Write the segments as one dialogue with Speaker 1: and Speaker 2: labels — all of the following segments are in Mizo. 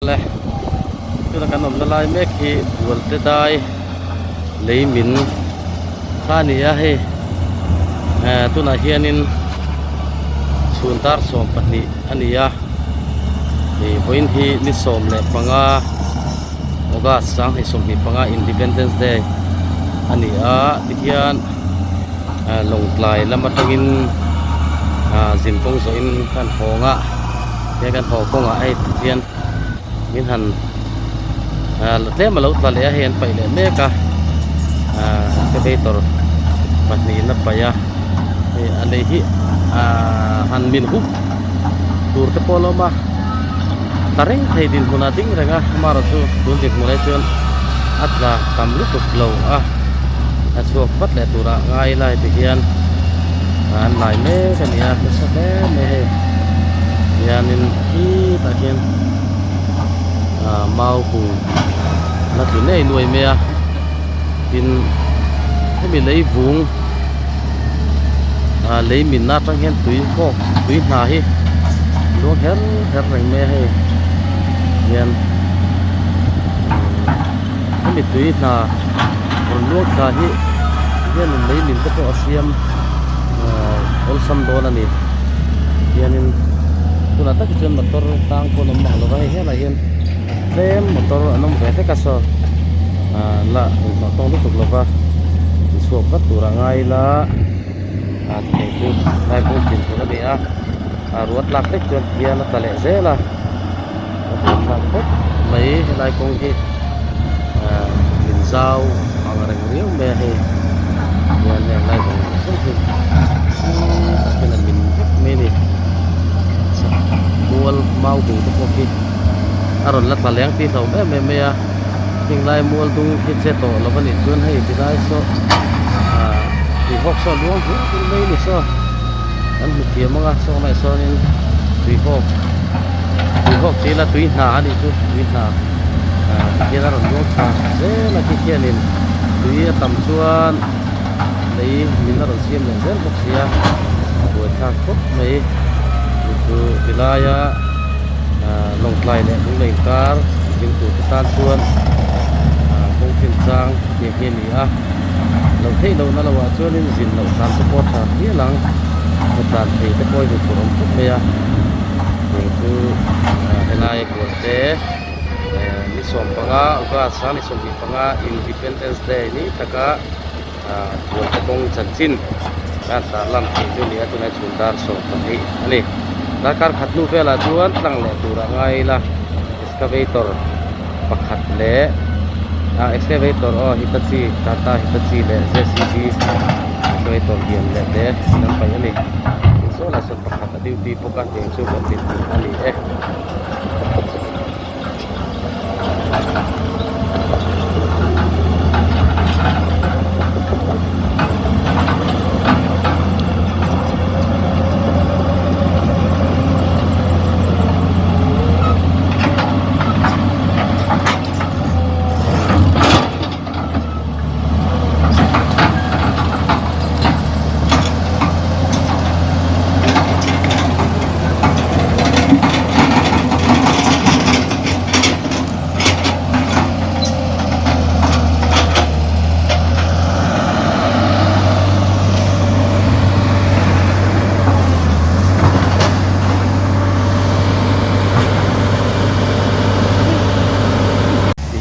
Speaker 1: Le tuna kan awmna lai mek hi bualte dai lei min kha a ni a hei eh tunah hianin chhun dar 12 a ni a ih vawiin hi ni 15 August 2025 Independence Day a ni a tihian eh Lawngtlai lam atangin ah zin kawng zawhin kan hawng a. He kan haw kawngah hei hian min han ah tlem a lo tla leh a hei an paih leh mek a ah excavator pahnihin a paih a hei a lei hi ah han min hup tur te pawh a la awm a tla reng thei dinhmunah ding reng a amaherawhchu tun dinhmunah hi chuan a tla tam lutuk lo a a chhuak vat leh turah ngai lai ti hian an lai mek a ni a nasa hle mai hei hianin khitah khian ah mau kung la tlu nei nuai mai a tin hemi lei vung ah lei minna atang hian tui hawk tui hna hi luang her her reng mai a hei hian hemi tui hna rawn luang thla hi hianin lei min te pawh a siam ahh awlsam dawn a ni hianin tunah tak hi chuan motor tang pawh an awm mang lova hei helaiah hian tlem motor an awm ve hlek a saw ahh la inhnawh tawng lutuk lova inchhuak vat turah ngai ila ah thei chu lai pawh chin tur a ni a ah ruat lak hlek chuan hian a tla leh zel a. A buaithlak khawp mai helai kawng hi ahh in zau ang reng riau mai a hei hian heng lai zawng zawng hi tah hian a min vek mai a ni mual mau bung te pawh khi a rawn la tla leng tih hlauh em em mai a heng lai mual dung khi che tawh lo a nih chuan hei tilai saw ahh tuihawk saw luang hul hul mai a ni saw kan hmu thiam ang a saw lai sawnin tuihawk tuihawk chi ila tui hna a nih chu tui hna ah tikhian a rawn luang thla zel a khi khianin tui a tam chuan lei min a rawn siam leh zel bawk si a a buaithlak khawp mai chu chu tilaia ah Lawngtlai leh Lunglei inkar zin tur te tan chuan ah kawng chinchang tiang hi a ni a. Loh theih lohna lohah chuanin zin loh hram te pawh a tha hial ang hmu tlan thei te pawh hi hmu tur awm khawp mai a heng chu helai Bualte ni 15 August a ni 25 Independence Day ni taka Bualte kawng chanchin a tar lan theih chu a ni a tunah chhun dar 12 a ni darkar khat hnu velah chuan tlang leh turah ngai ila excavator pakhat leh ah excavator aw hitachi tata hitachi leh jcb excavator lian leh te an paih a ni tin saw lah sawn pakhat a duty bawk a tiang chu kan ti tur a ni e.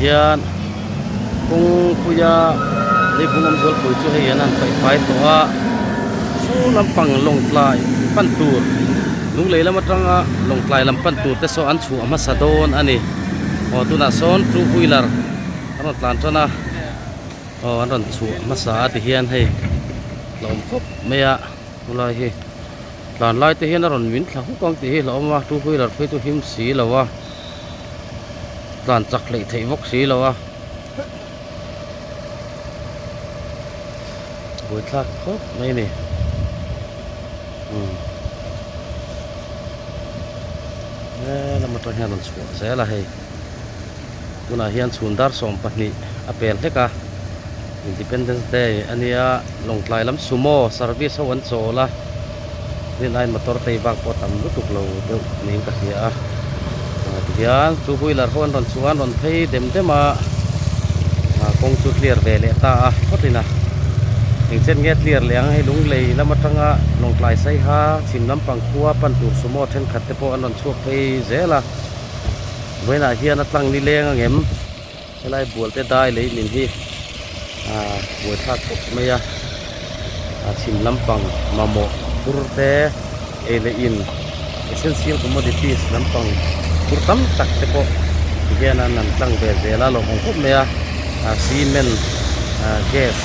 Speaker 1: Tihian kawngpuia leivung awm zualpui chu hei an han paih fai tawh a chu lampang lawngtlai pan tur lunglei lam atanga lawngtlai lam pan tur te saw an chhuah hmasa dawn a ni aw tunah sawn two wheeler an rawn tlan tan a aw an rawn chhuah hmasa a tihian hei la awm khawp mai a helai hi tlan lai te hian a rawn min thla huk ang tih hi la awm a two wheeler phei chu him si lo a tlan chak hleih theih bawk si lo a buaithlak khawp mai a ni umm he lam atang hian a rawn chhuah zel a hei tunah hian chhun dar 12 a pel hlek a Independence Day a nia Lawngtlai lam sumo service ho an chawl a rin aiin motor tei bak pawh a tam lutuk lo deuh niin ka hria a. Tihian two wheeler ho an rawn chhuah a an rawn phei dem dem a ah kawng chu clear ve leh ta a phawt in a eng chen nge clear leh ang hei lunglei lam atanga lawngtlai saiha chhim lampang khua pan tur sumo thenkhat te pawh an rawn chhuak phei zel a vawiinah hian a tlang nileng ang em helai bual te dai lei min hi ah buaithlak khawp mai a ah chhim lampang mamawh phur te ei leh in essential commodities lampang phur tam tak te pawh ti hian an an tlang ve zel a lawmawm khawp mai a ah cement ah gas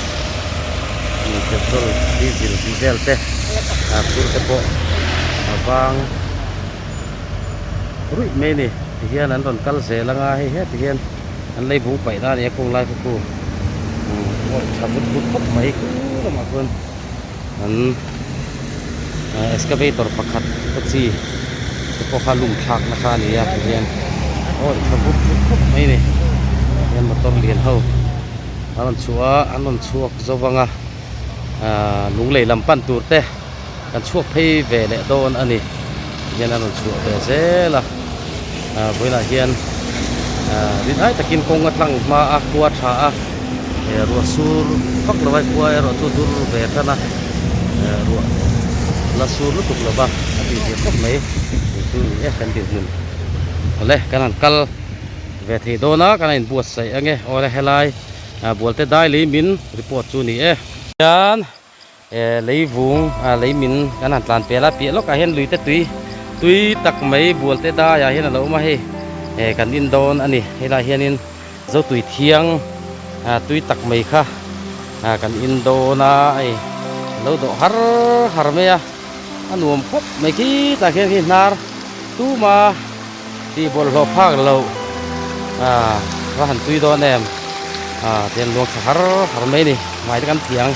Speaker 1: petrol diesel tih vel te ah phur te pawh a vang ruih mai a ni ti hian an rawn kal zel anga hei heti hian an lei vung paih na a ni a kung lai kha khu umm tha vut vut khawp mai khu lamah khuan an excavator pakhat te chi te pawh kha lum thlak na kha a ni a ti hian awi tha vut vut khawp mai a ni hian motor lian ho an rawn chhuah a an rawn chhuak zo vang a ahh lunglei lam pan tur te. Kan chhuak phei ve leh dawn a ni hian a rawn chhuah ve zel a ah vawiinah hian ah rinai takin kawng a tlang hma a khua tha a eh ruah sur vak lo a khua erawh chu dur ve tan a eh ruah la sur lutuk lo va a tih zia khawp mai tih chu ni e kan dinhmun awle kan han kal ve thei dawn a kan inbuatsaih ange awle helai ah bualte dai lei min report chu ni e hian. Eh leivung ah lei min kan han tlan pel a piah lawkah hian lui te tui tui tak mai bual te daiah hian a lo awm a hei eh kan in dawn a ni helaiah hianin zotui thiang ah tui tak mai kha ah kan in dawn a hei a lo dawh har har mai a a nuam khawp mai khitah khian khi hnar tuma tih bawlhhlawh phak loh ah va han tui dawn em ah tihian luang tha har har mai a ni hmai te kan thiang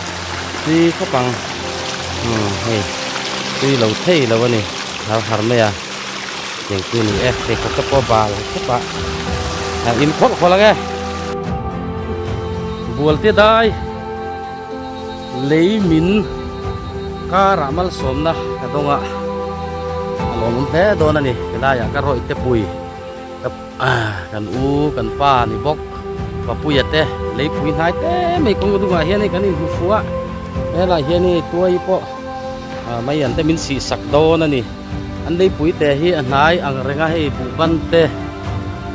Speaker 1: tui khawp ang umm hei tui lo thei lo a ni har har mai a tiang chu a ni e pheikhawk te pawh a bal khawp a ah in khawlh khawlh ang e bual te dai lei min karah malsawmna ka dawng a a lawmawm hle dawn a ni helaiah ka rawih te pui ka kan u kan pa ni bawk papuia te leipui hnai te mai kawng dungah hian hei kan inhmu fuh a helaiah hian hei tuai pawh mai an te min sih sak dawn a ni an leipui te hi a hnai ang reng a hei buhban te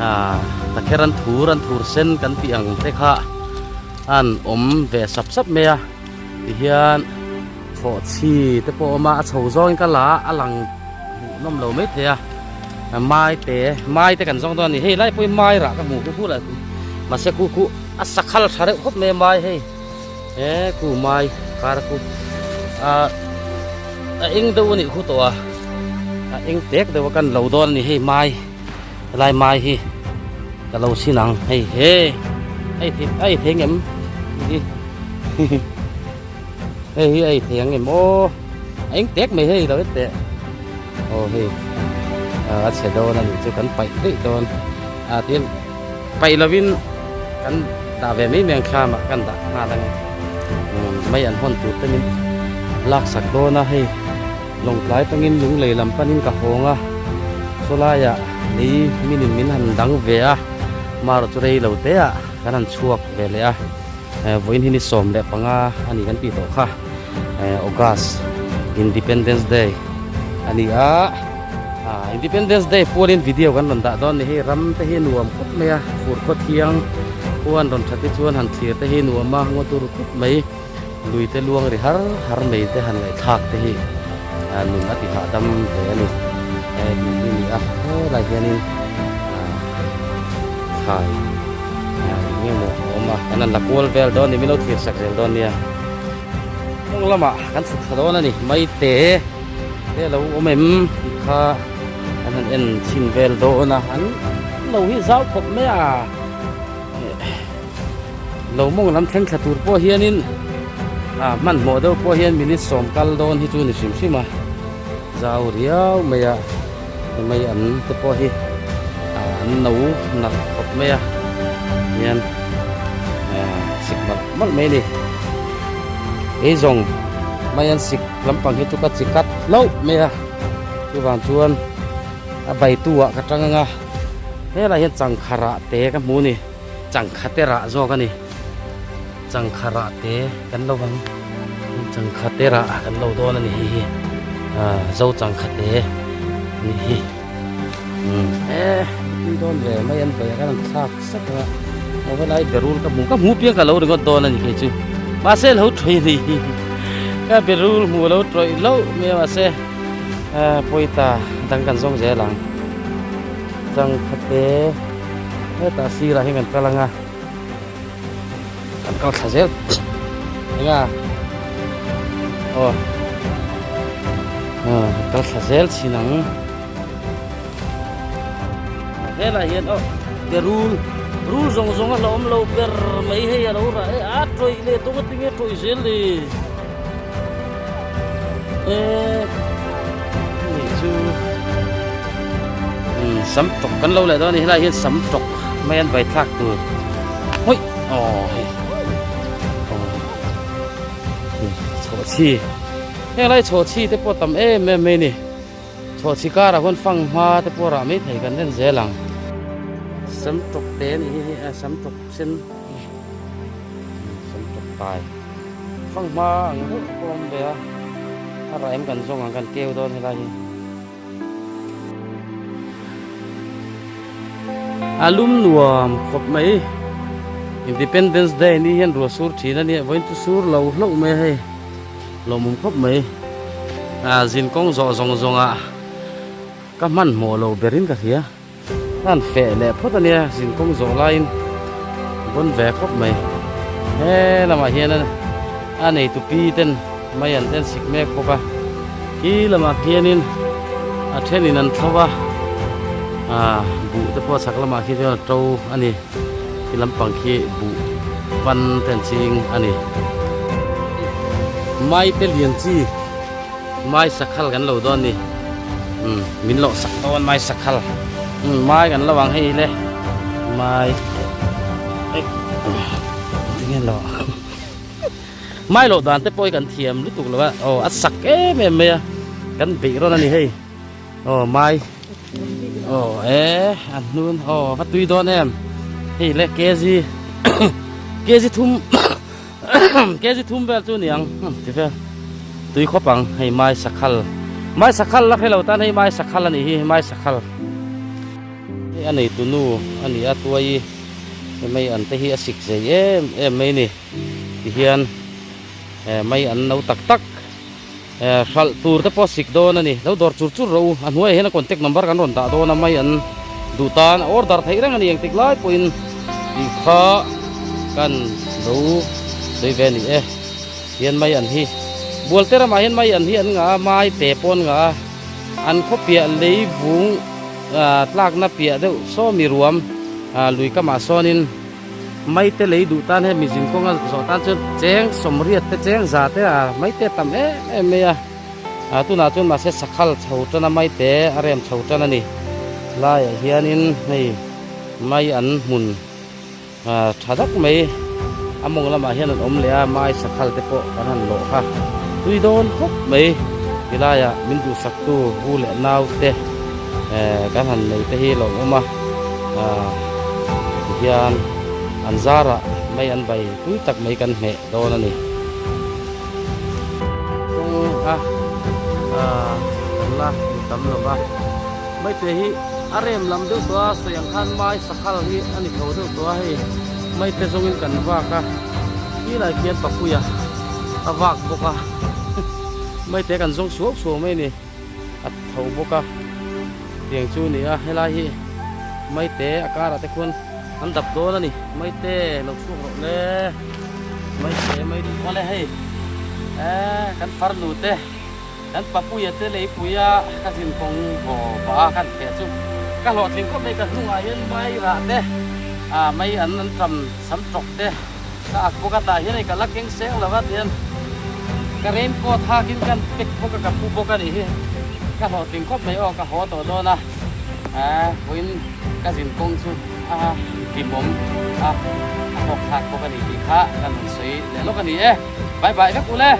Speaker 1: ah takher an thur an thur sen kan tih ang te kha. An awm ve sap sap mai a tihian thlawh chhi te pawh a awm a a chho zawngin ka la a a lang hmuh nawm lo maithei a mai te mai te kan zawng dawn a ni hei lai pawhin mai rah ka hmuh khu khu lah mahse khu khu a sakhal tha reuh khawp mai a mai hei he khu mai kar khu ah a eng deuh a nih khu tawh a a eng tek deuh a kan lo dawn a ni hei mai. Helai mai hi ka lo sin ang hei he hei thei a ei thei ngem hi hei hi a ei thei ang em aw a eng tek mai hei lo en teh aw hei a chhe dawn a nih chu kan paih daih dawn a tin paih lovin kan dah ve mai mai ang thlam ah kan dah nghal ang mai an hawn tur te min laksak dawn a hei. Lawngtlai tangin lunglei lam panin ka hawng a, sawlaiah lei minin min han dang ve a, marawh chu rei lo te ah kan han chhuak ve leh a, vawiin hi ni 15 a ni kan tih tawh kha, August Independence Day a ni a, Independence Day pualin video kan rawn dah dawn a ni, hei ram te hi nuam khawp mai a, fur khaw thiang khua an rawn that hi chuan han thlir te hi nuam a, ngaw tur khawp mai. Lui te luang ri har har mai te han ngaihthlak te hi nun a ti hahdam ve a ni. He tih hi a ni a, helai hianin thlai eng emaw a awm a, kan han la kual vel dawn a ni, min lo thlir sak zel dawn nia. Kawng lamah kan chhuk thla dawn a ni, maite te a lo awm em tih kha kan han en chhin vel dawn a, an lo hi zau khawp mai a. Lo mawng lam thleng thla tur pawh hianin ah hmanhmawh deuh pawh hian minute sawm kal dawn hi chu ni hrim hrim a zau riau mai a hemai an te pawh hi ah an no nalh khawp mai a hian ah sik malh malh mai a ni kei zawng mai an sik lampang hi chu ka chi kat hlauh mai a chuvang chuan a baitu ah ka tang ang a. Helaiah hian changkha rah te ka hmu a ni changkha te rah zawk a ni changkha rah te kan lo ang changkha te rah kan lo dawn a ni hei hi ah zo changkha te a nih hi umm e tui dawn ve mai an vawiah khan an thlak sek a aw helai berul ka hmu ka hmu piang ka lo ringawt dawn a ni kei chu mahse lo tawih a ni ka berul hmu lo tawih loh mai a mahse ah pawita dang kan zawng zel ang. Changkhate hetah sirah hian kan kal ang a kan kal thla zel eng a aw ah kan kal thla zel chhin ang helai hian aw berul rul zawng zawng a hlauhawm lo ber mai hei a lo rah e a tawih leh tawng a tinge tawih zel ni e ni chu umm sam tawk kan lo leh dawn a ni helaiah hian sam tawk mai an vai thlak tur hawih aw hei aw chhawhchhi heng lai chhawhchhi te pawh tam em em mai a ni chhawhchhi karah khuan fanghma te pawh rah mai thei kan en zel ang sam tawk te a nih hi hei a sam tawk sen sam tawk tai. Fanghma ang deuh pawh a awm ve a, a rah em kan zawng ang kan keu dawn helai hi. A lum nuam khawp mai, Independence Day ni hian ruah sur thin a nia, vawiin chu sur lo hlauh mai a hei, lawmawm khawp mai. A zin kawng zawh zawng zawngah ka hmanhmawh lo berin ka hria. A han feh leh phawt a nia zin kawng zawh laiin bawn ve khawp mai he lamah hian a neitu pi ten mai an ten sik mek bawk a khi lamah khianin a thenin an thlo a ah buh te pawh chhak lamah khi chuan a to a ni khi lampang khi buh ban te an ching a ni mai te lian chi. Mai sakhal kan lo dawn ni umm min loh sak dawn mai sakhal umm mai kan lo ang hei le mai eh tinge lo mai loh dan te pawh hi kan thiam lutuk lo a aw a sak em em mai a kan beih rawn a ni hei aw mai aw eh a hnun aw va tui dawn em hei le kg kg thum. Kg thum vel chu niang ti vel tui khawp ang hei mai sakhal mai sakhal la hrelo tan hei mai sakhal a nih hi mai sakhal hei a nei tunu a ni a tuai hei mai an te hi a sik zei em em mai ni ti hian mai an no tak tak hralh tur te pawh sik dawn a ni lo dawr chur chur rawh u a hnuaiah hian a contact number kan rawn dah dawn a mai an duh tan a order theih reng a ni engtik lai pawhin tih kha kan lo sawi ve a ni e hian mai an hi bual te ramah hian mai an hi an ngah a mai te pawh an ngah a an khaw piah lei vung ah tlakna piah deuh sawmi ruam ah lui kamah sawnin. Maite lei duh tan hemi zin kawnga zawh tan chuan cheng sawmriat te cheng za te a maite a tam em em mai a ah tunah chuan mahse sakhal chho tan a maite a rem chho tan a ni laiah hianin hei mai an hmun ah tha tak mai a mawng lamah hian an awm leh a mai sakhal te pawh kan han lawh kha tui dawn khawp mai tilaiah min duhsak tu u leh nau te eh kan han nei te hi lawmawm a ah tihian an zarah mai an bai tui tak mai kan hmeh dawn a ni. Kawng a ah kan la hmu tam lo va maite hi a rem lam deuh tawh a sawi ang khan mai sakhal hi a ni tho deuh tawh a hei maite zawngin kan vak a khilai khian papuia a vak bawk a maite kan zawng suau suau mai a ni. A tho bawk a tiang chu a ni a helai hi maite a karah te khuan an dap dawn a ni maite lo chhuak rawh le maite maite awle hei eee kan farnu te kan papuia te leipuia ka zin kawng haw pah a kan feh chu ka hlawhtling khawp mai ka hnungah hian mai rah te ah mai an an tam sam tawk te. Ka ak bawk a tah hian hei ka la keng seng lo a tihian ka rain coat hakin ka pack bawk a ka pu bawk a nih hi ka hlawhtling khawp mai aw ka haw tawh dawn a eh vawiin ka zin kawng chu a hlimawm a a hawk thlak bawk a ni tih kha ka rawn sawi leh lawk a ni e bye bye vek ule.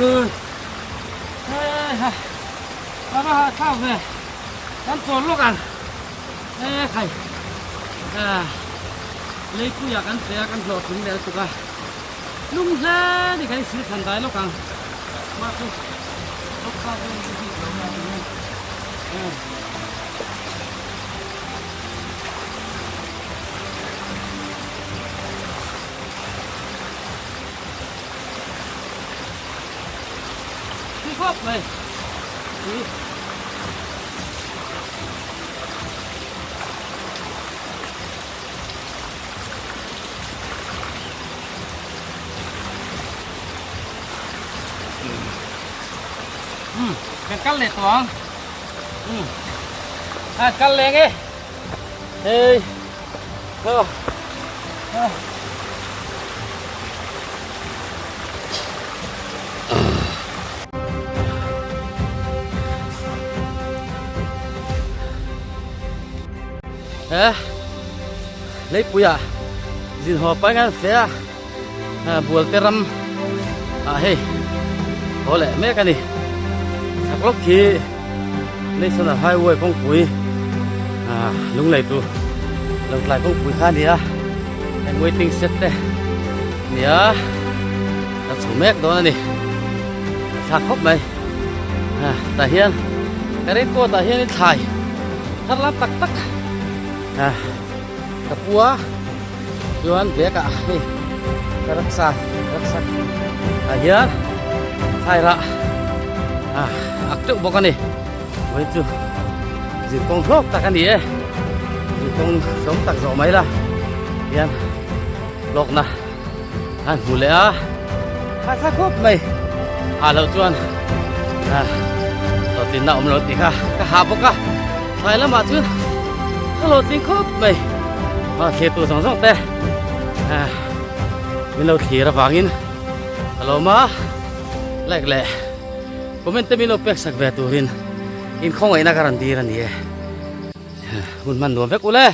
Speaker 1: Heiha a va hahthlak ve kan chawl lawk ang e khai leipuiah kan pe a kan hlawhtling leh lutuk a lum hle ni kan insil thlan dai lawk ang mah chu lawk kha chu an bik lo mai a ti hian. Thi khawp mai thi. Um kan kal leh tawh ang um a kal leng e hei oh oh. He leipuia zin haw pai ngan hle a bualte ram ah hei haw leh mek a ni chak lawk khi national highway kawngpui ah lunglei tu lawngtlai kawngpui kha a ni a heng waiting shed te nia a chho mek dawn a ni a thlak khawp mai ah tah hian ka raincoat ah hian in thlai thar lam tak tak ah ka pu a chuan bag ah hei ka raksa raksak ah hian thlai rah ah ak teuh bawk a ni vawiin chu zirkawng hlawk tak a ni e zirkawng sawm tak zawh mai la hian hlawkna an hmu leh a tha tha khawp mai ah loh chuan ah hlawhtlinna awm lo tih kha ka ha bawk a thlai lamah chuan ka hlawhtling khawp mai ah thlir tur zawng zawng te ah min lo thlir avangin ka lawm a like leh comment te min lo pek sak ve turin inkhawngaihna ka rawn dir a ni e hun hman nuam vek ule.